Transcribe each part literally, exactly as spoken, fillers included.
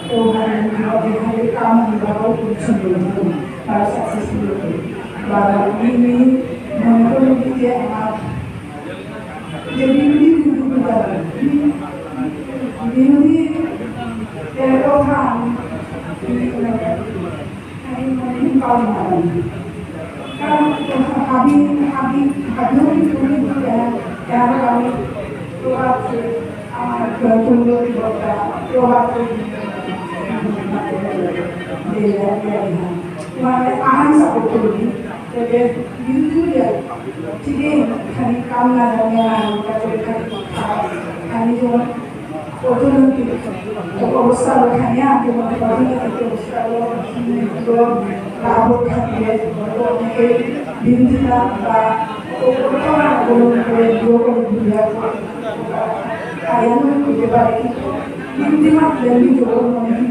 তো, মানে, মানে, কাম আমরা করছি, তার সাকসেসফুল। বা, আমি মনে করি যে আমার যে বিরোধী, বিরোধী, বিরোধী, এর কথা আমি, আমি মনে করি না। কারণ হাবি, হাবি, হাবিও কিন্তু, আহ, আহ, আমি প্রভাব, আমার, আহ, পরিণতি ঘটা, প্রভাব, মানে, আহান সাপোর্ট করি। তবে বিরোধী, ঠিক আছে, খালি কাম না জানিয়ে না, খালি, খালি যেমন অর্থনৈতিক অবস্থা ওখানে আগে মনে করি অর্থনৈতিক অবস্থা লাভ খাতিরে অনেকে বিরোধিতা বা অপমান করে বিয়োগ করে ভুলিয়া আয়ান করতে পারে, কিন্তু বিরোধী মাতলে আমি যখন মনে হয়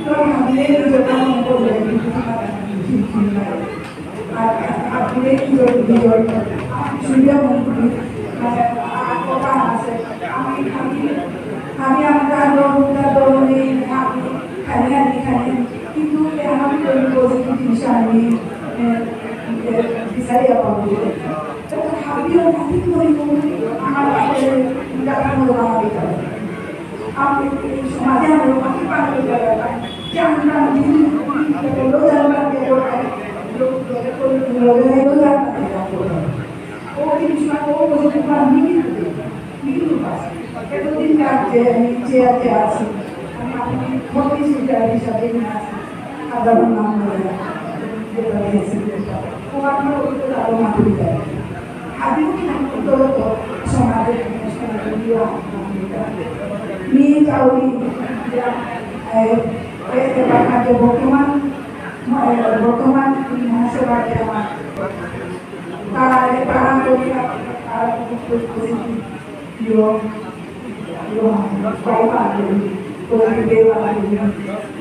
তো ভাবলে যখন মনে করলে বিরোধী মাতলে আর, আর, আর, সুবিধা মনে করি, মানে, আর কথা আছে। আমি, আমি, আমি আমার আন্দোলন, আন্দোলনে, আমি খালি, আমি খালি, কিন্তু আমি কোনো পজিটিভ জিনিস আমি, এ, এ, বিচারিয়া পাবো। তো ভাবিও, আমি করি, করি, আমার কাছে, এটা আমার বাবা দিতে হবে। আমি এই সমাজে আমি বাকি পালন করে রাখা। যে আমরা দিন, দিন, লোক জানবার কে করে, লোক, লোক, লোক, লোক জানবার কে করে। ও জিনিসটা ও বুঝে তোমার মিনিট দিবে, মিনিট পাস। এতদিন কার যে আমি চেয়ারে আছি, আমি আপনি ভর্তি সিটার হিসাবে নিয়ে আছি। সাধারণ নাম বলে, যেটা হয়েছে, ও আপনার অতীতে তারও মাতুরি দেয়। হাবিও কিন্তু দলগত সমাজে, সমাজে নিয়ে আসতে হবে। মি চাউরি, এ, এ, এ, এ, বর্তমান, এ, বর্তমান মহাসভাকে আমার তারা, তারা করিয়া, তারা ইয়ো, ইয়ো, পাইবা, ইয়ো,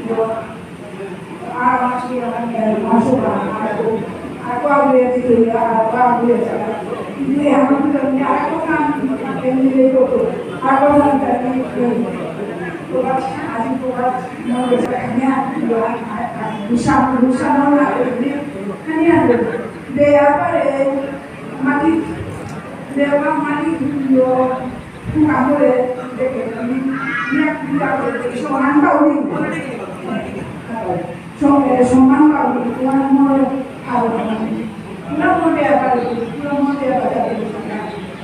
ইয়ো, আর মাসে, এ, মাসে বা, আর তো, আর তো আগে যেতে হইলে, আর তো আগে যেতে হইলে। কিন্তু এখন তো আমি আর এখন না, এমনি লেট করবো। আর এখন আমি তাকে, তো বাস, আজি তো বাস, মনে হচ্ছে, আমি আর, আর, আর, রুশা, রুশা নাও না, এমনি, আমি আর, ব্যাপারে, মাটি, দেওয়া, মাটি, ইয়ো, কাপড়ে দেখে, আমি, আমি এক বিঘা করে দেখি, সমান পাউনি। সম-, এ, সমান পাউনি, তোমার মনে ভালো না। পুরা মন দেয়া পারে, পুরা মন দেয়া পারে,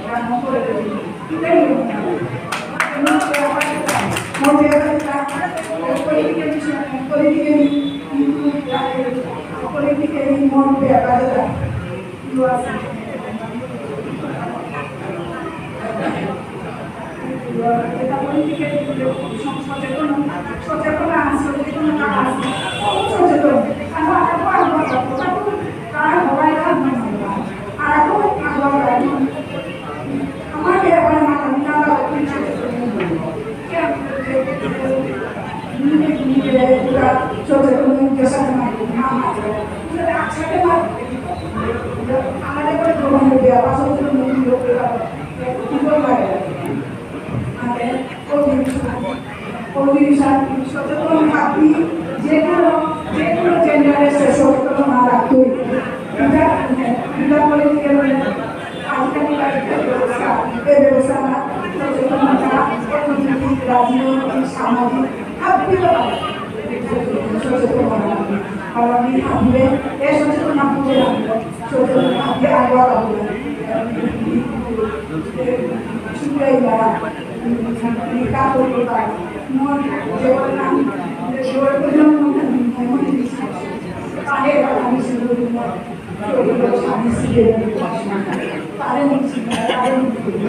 রান্না করে দেখি। এটাই মনে হয়। মন দেয়া পারে, মন দেয়া পারে, পলিটিক্যালি, পলিটিক্যালি, কিন্তু পলিটিক্যালি মন দেয়া পারে না। মানে, অধিবেশন, অধিবেশন সচেতন থাকি, যে কোনো, যে কোনো জেন্ডারের সচেতন না রাখতে। এটা, এটা বলে কি, মানে, আজকাল এই ব্যবস্থা, এই ব্যবস্থা না, সচেতনতা, অর্থনৈতিক, রাজনৈতিক, সামাজিক, হাবি তো পারে। সচেতন হওয়া লাগবে। কারণ আমি হাবিয়ে, এ সচেতন না বুঝে হাবিয়ে, সচেতন হাবিয়ে আগে আগে। শুক্রাই বা, কাপড় বা, মন, জোর না, জোর করে মন, মন, মন, তাহলে আমি শুরু করবো। তাহলে আমি শুরু করবো।